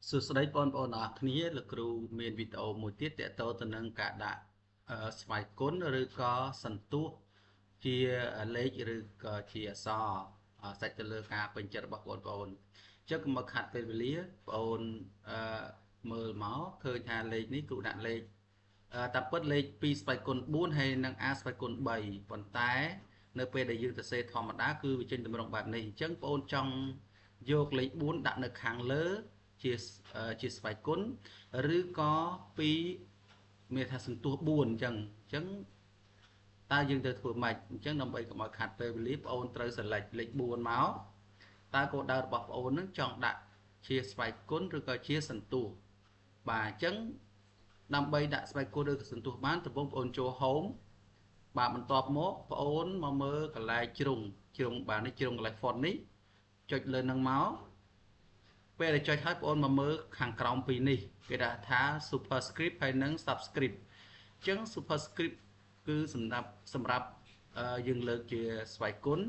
សួស្តីបងប្អូនទាំងអស់គ្នាលោកគ្រូមានវីដេអូមួយទៀតទាក់ទងទៅនឹងការដាក់ស្វ័យគុណឬក៏សន្ទស្សន៍ជាលេខឬក៏ជាអក្សរសាច់ទៅលើការពេញចិត្តរបស់បងប្អូនអញ្ចឹងកុំមកខាត់ពេលវេលាបងប្អូនមើលមកឃើញថាលេខនេះគ្រូដាក់លេខតាមពិតលេខ2ស្វ័យគុណ4ហើយនិង a ស្វ័យគុណ3ប៉ុន្តែនៅពេលដែលយើងសរសេរធម្មតាគឺវាចេញទម្រង់បែបនេះអញ្ចឹងបងប្អូនចង់យកលេខ4ដាក់នៅខាងលើជាស្វ័យគុណឬក៏2មានថាសន្ទុះ4អញ្ចឹងតើយើងត្រូវធ្វើម៉េចអញ្ចឹងដើម្បីកុំឲ្យខាត់ពេលវេលាបងអូនត្រូវ select លេខ4មកតើគោលដៅរបស់បងអូននឹងចង់ដាក់ជាស្វ័យគុណឬក៏ជាសន្ទុះបាទអញ្ចឹងដើម្បីដាក់ស្វ័យគុណឬសន្ទុះបានដំបូងបងអូនចូល home បាទបន្ទាប់មកបងអូនមកមើលកន្លែងជ្រុងបាទនេះជ្រុងកន្លែង font នេះចុចលើនឹងមកពេលដែលចុចហើយបងអូនមកមើលខាងក្រោមពីរនេះគេដាក់ថា superscript ហើយនិង subscript អញ្ចឹង superscript គឺសម្រាប់យើងលើកជាស្វ័យគុណ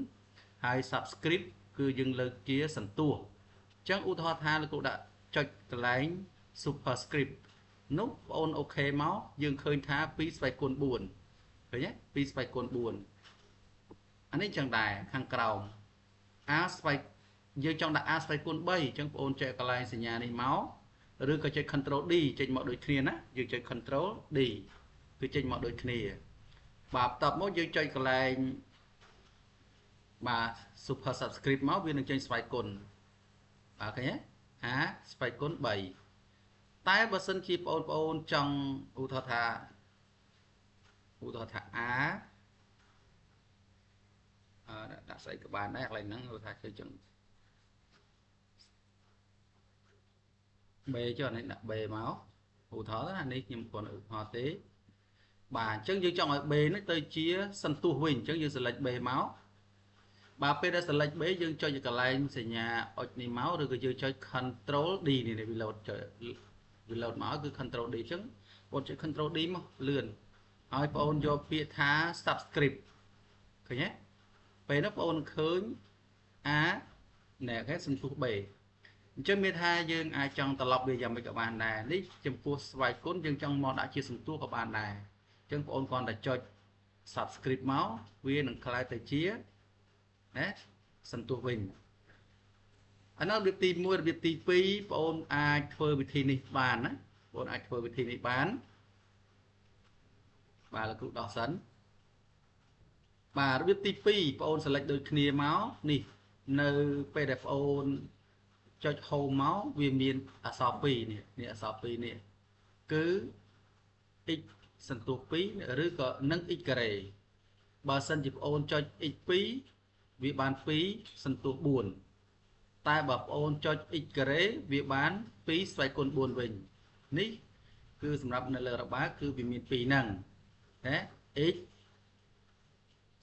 ហើយ subscript គឺយើងលើកជាសន្ទស្សន៍អញ្ចឹងឧទាហរណ៍ថាលោកគ្រូដាក់ចុចកន្លែង superscript នោះបងអូនអូខេមកយើងឃើញថា2ស្វ័យគុណ4ឃើញទេ2ស្វ័យគុណ4អានេះចឹងដែរខាងក្រោម a ស្វ័យយើងចង់ដាក់ a ស្វ័យគុណ3អញ្ចឹងបងអូនចុចកន្លែងសញ្ញានេះមកឬក៏ចុច Ctrl D ចេញមកដូចគ្នាណាយើងចុច Ctrl D គឺចេញមកដូចគ្នាបាទបន្ទាប់មកយើងចុចកន្លែងបាទ super subscript មកវានឹងចេញស្វ័យគុណបាទឃើញទេ a ស្វ័យគុណ3តែបើសិនជាបងប្អូនចង់ឧទាហរណ៍ថា a ដាក់ស្អីក៏បានដែរកន្លែងហ្នឹងឧទាហរណ៍គឺចឹង B ចុះអានេះដាក់ B មកឧទាហរណ៍ណានេះខ្ញុំគ្រាន់ឧទាហរណ៍ទេបាទអញ្ចឹងយើងចង់ឲ្យ B នេះទៅជាសន្ទុះវិញអញ្ចឹងយើង select B មកបាទពេលដែល select B យើងចុចកន្លែងសញ្ញាអុចនេះមកឬក៏យើងចុច Ctrl D នេះវាលោតចុចវាលោតមកគឺ Ctrl D អញ្ចឹងបងចុច Ctrl D មកលឿនហើយបងអូនយកពាក្យថា subscript ឃើញទេពេលនោះបងអូនឃើញ A ណែគេសន្ទុះ B អញ្ចឹងមានថាយើងអាចចង់ត្រឡប់វាយ៉ាងម៉េចក៏បានដែរនេះចំពោះស្វ័យគុណយើងចង់មកដាក់ជាសន្ទុះក៏បានដែរអញ្ចឹងបងអូនគ្រាន់តែចុច subscript មកវានឹងក្លាយទៅជាណាសន្ទុះវិញអានោះរបៀបទី1របៀបទី2បងអូនអាចធ្វើវិធីនេះបានណាបងអូនអាចធ្វើវិធីនេះបានបាទលោកគ្រូដោះសិនបាទរបៀបទី2បងអូន select ដូចគ្នាមកនេះនៅពេលដែលបងអូនចុច home មកវាមានអក្សរ2នេះនេះអក្សរ2នេះគឺ x សន្ទុះ2ឬក៏នឹង x ការ៉េបើសិនជាបងអូនចុច x 2វាបាន2សន្ទុះ4តែបើបងអូនចុច x ការ៉េវាបាន2ស្វ័យគុណ4វិញនេះគឺសម្រាប់នៅលើរបាគឺវាមាន2ហ្នឹងណា x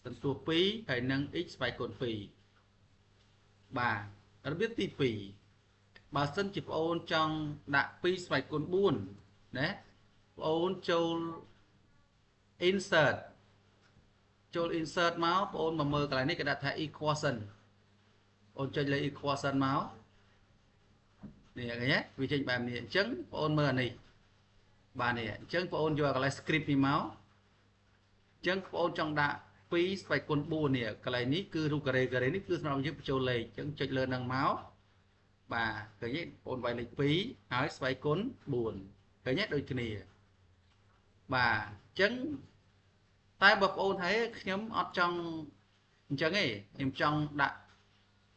សន្ទុះ2ហើយនឹង x ស្វ័យគុណ2បាទរបៀបទី2បើសិនជាបងអូនចង់ដាក់2ស្វ័យគុណ4ណាបងអូនចូល insert ចូល insert មកបងអូនមកមើលកន្លែងនេះគេដាក់ថា equation បងអូនចុចលើ equation មកនេះឃើញទេវាចេញបែបនេះអញ្ចឹងបងអូនមើលអានេះបាទនេះអញ្ចឹងបងអូនយកកន្លែង script នេះមកអញ្ចឹងបងអូនចង់ដាក់2ស្វ័យគុណ4នេះកន្លែងនេះគឺរូបការ៉េការ៉េនេះគឺសម្រាប់យើងបញ្ចូលលេខអញ្ចឹងចុចលើនឹងមកបាទឃើញទេបងវាយលេខ2ហើយស្វ័យគុណ4ឃើញទេដូចគ្នាបាទអញ្ចឹងតែបើបងអូនហើយខ្ញុំអត់ចង់អញ្ចឹងទេខ្ញុំចង់ដាក់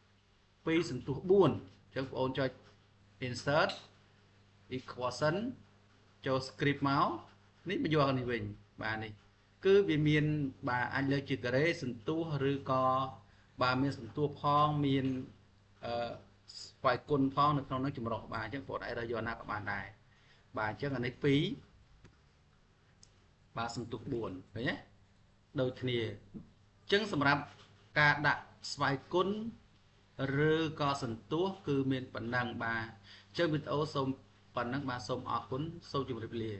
2សន្ទុះ4អញ្ចឹងបងអូនចុច insert equation ចូល script មកនេះមកយកនេះវិញបាទនេះគឺវាមានបាទអាចលើកជាការ៉េសន្ទុះឬក៏បាទមានសន្ទុះផងមានអឺស្វ័យគុណផងនៅក្នុងនោះចម្រុះបាទអញ្ចឹងបងអាចរើសយកណាក៏បានដែរបាទអញ្ចឹងអានេះ2បាទសន្ទុះ4ឃើញទេដូចគ្នាអញ្ចឹងសម្រាប់ការដាក់ស្វ័យគុណឬក៏សន្ទុះគឺមានប៉ុណ្ណឹងបាទអញ្ចឹងវីដេអូសូមប៉ុណ្ណឹងបាទសូមអរគុណសូមជម្រាបលា